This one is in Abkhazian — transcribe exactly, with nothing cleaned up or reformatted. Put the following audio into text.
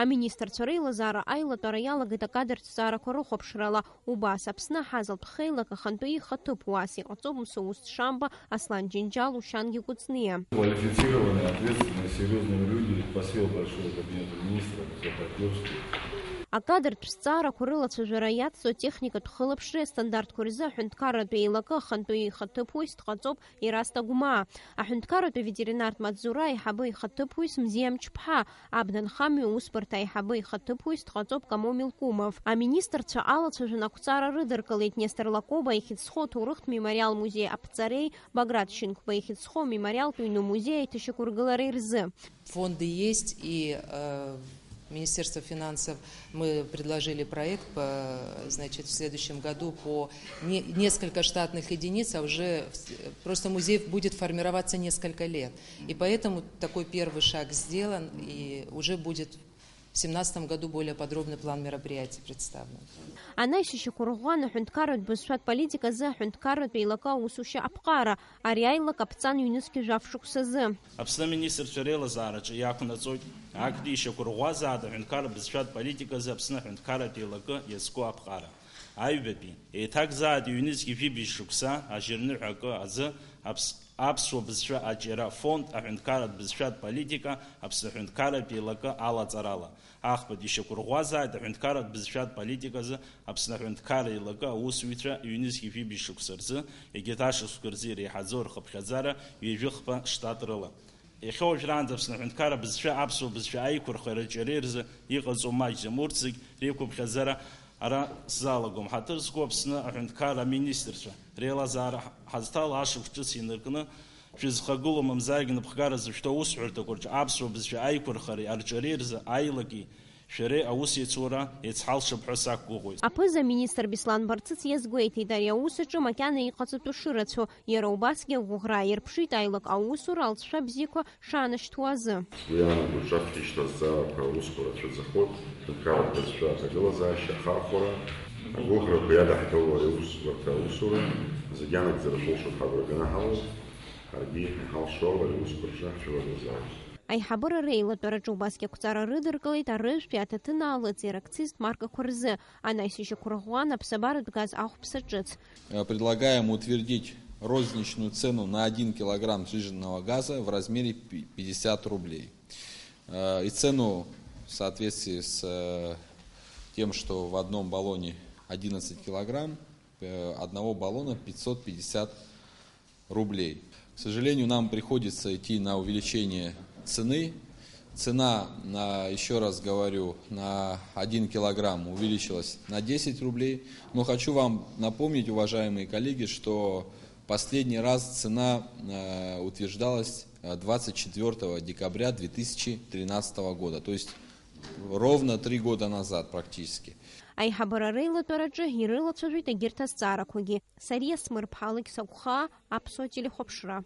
Аминистрцәа реилазаара аилатәара иалагеит акадртә зҵаарақәа рыхәаԥшрала. Убас Аԥсны аҳазалтә хеилак ахантәаҩы ихаҭыԥуаҩыс иҟаҵоуп Мсоусҭ Шамба, Аслан Џьынџьал, Ушьангьы Кәыҵниа. Квалифицированные, ответственные, серьёзные люди. Спасибо большое Кабинету министров за поддержку. Акадртә зҵаарақәа рылацәажәара иацло атехникатә хылаԥшреи астандартқәа рзы аҳәынҭқарратә еилакы ахантәаҩы ихаҭыԥуаҩыс дҟаҵоуп Ираст Агәмаа, аҳәынҭқарратә аветеринартә маҵзура аиҳабы ихаҭыԥуаҩыс Мзиа Мчԥҳа, абна анхамҩа усбарҭа аиҳабы ихаҭыԥуаҩыс дҟаҵоуп Камо Милкумов. Аминистрцәа алацәажәон ақәҵара рыдыркылеит Нестор Лакоба ихьыӡ зхоу аҭоурыхтә мемориал музеи аԥҵареи, Баграт Шьынқәба ихьӡ зхоу амемориалтә ҩны музеи аиҭашьақәыргылареи рзы. Фонды есть, и, э, Министерство финансов, мы предложили проект по, значит, в следующем году по не-, несколько штатных единиц, а уже в-, просто музей будет формироваться несколько лет. И поэтому такой первый шаг сделан, и уже будет в семнадцатом году более подробный план мероприятий представлен. Анаҩс ишьақәырӷәӷәан аҳәынҭқарратә бызшәатә политиказы аҳәынҭқарратә еилакы аусушьа аԥҟара, ари аилак аԥҵан ҩнызқьи жәаф шықәсазы. Аԥсны аминистрцәа реилазаараҿы иақәнаҵоит актәи ишьақәырӷәӷәазаат аҳәынҭқарратә бызшәатә политиказы Аԥсны аҳәынҭқарратә еилакы иазку аԥҟара. Аҩбатәи, еиҭакзаат ҩнызқьи жәибжь шықәса ажьырныҳәа акы азы аԥс-, аԥсуа бызшәа аҿиара афонд аҳәынҭқарратә бызшәатә политика Аԥсны аҳәынҭқарратә еилакы алаҵарала. Ахԥатәи, ишьақәырӷәӷәазааит аҳәынҭқарратә бызшәатә политиказы Аԥсны аҳәынҭқарра еилакы аусзуҩцәа ҩнызқьи жәибжь шықәса рзы, егьырҭ ашықәсқәа рзы иреиҳаӡоу рхыԥхьаӡара ҩажәи хԥа штат рыла. Иахьа уажәраанӡа Аԥсны аҳәынҭқарра бызшәа аԥсуа бызшәа аиқәырхареи аҿиареи рзы иҟаҵоу маҷӡам. Урҭ зегь реиқәыԥхьаӡара ара сзалагом. Ҳаҭыр зқәу Аԥсны аҳәынҭқарра аминистрцәа реилазаара ҳазҭало ашықәс ҿыц инаркны, шәызхагылоу мамзаргьы напхгара зышәҭоу аусҳәарҭақәа рҿы аԥсуа бызшәа аиқәырхареи арҿиареи рзы аилаки шәареи аус еицура еицҳалшап ҳәа сақәгәыӷуеит. Аԥыза-министр Беслан Барцыц иазгәеиҭеит, ари аус аҿы макьана иҟаҵатәу шырацәоу, иара убасгьы агәыӷра аирԥшит аилак аусура алҵшәа бзиақәа шаанашьҭуа азы. Уи аан агәырҿаф ишьҭазҵаарақәа аусқәа рацәаӡахоит, ҳәынҭқарратә бызшәа аҭагылазаашьа ахархәара, агәыӷрақәа иадаҳҭало ари аусбарҭа аусура зегьы анагӡара зылшоит ҳәа агәра ганы ҳалоуп, ҳаргьы иҳалшо ала ари аусқәа рҿы ҳцәыуадаҩызаауеит. Аиҳабыра реилатәараҿы убасгьы ақәҵара рыдыркылеит арыжәтәи аҭаҭынаалыҵи ракциз маркақәа рзы, анаҩс ишьақәырӷәӷәан аԥсабаратә газ ахәԥса ҿыц. Э, предлагаем утвердить розничную цену на один килограмм сжиженного газа в размере пи-, пятьдесят рублей. Э, и цену в соответствии с, э, тем, что в одном баллоне одиннадцать килограмм, э, одного баллона пятьсот пятьдесят рублей. К сожалению, нам приходится идти на увеличение цены. Цена, на, ещё раз говорю, на один килограмм увеличилась на десять рублей. Но хочу вам напомнить, уважаемые коллеги, что последний раз цена, э, утверждалась, э, двадцать четвёртого декабря две тысячи тринадцатого года, то есть ровно три года назад практически. Аиҳабыра реилатәараҿы ирылацәажәеит егьырҭ азҵаарақәагьы. Сариа Смырԥҳа, Алықьса Гәхаа, Аԥсуа телехәаԥшра.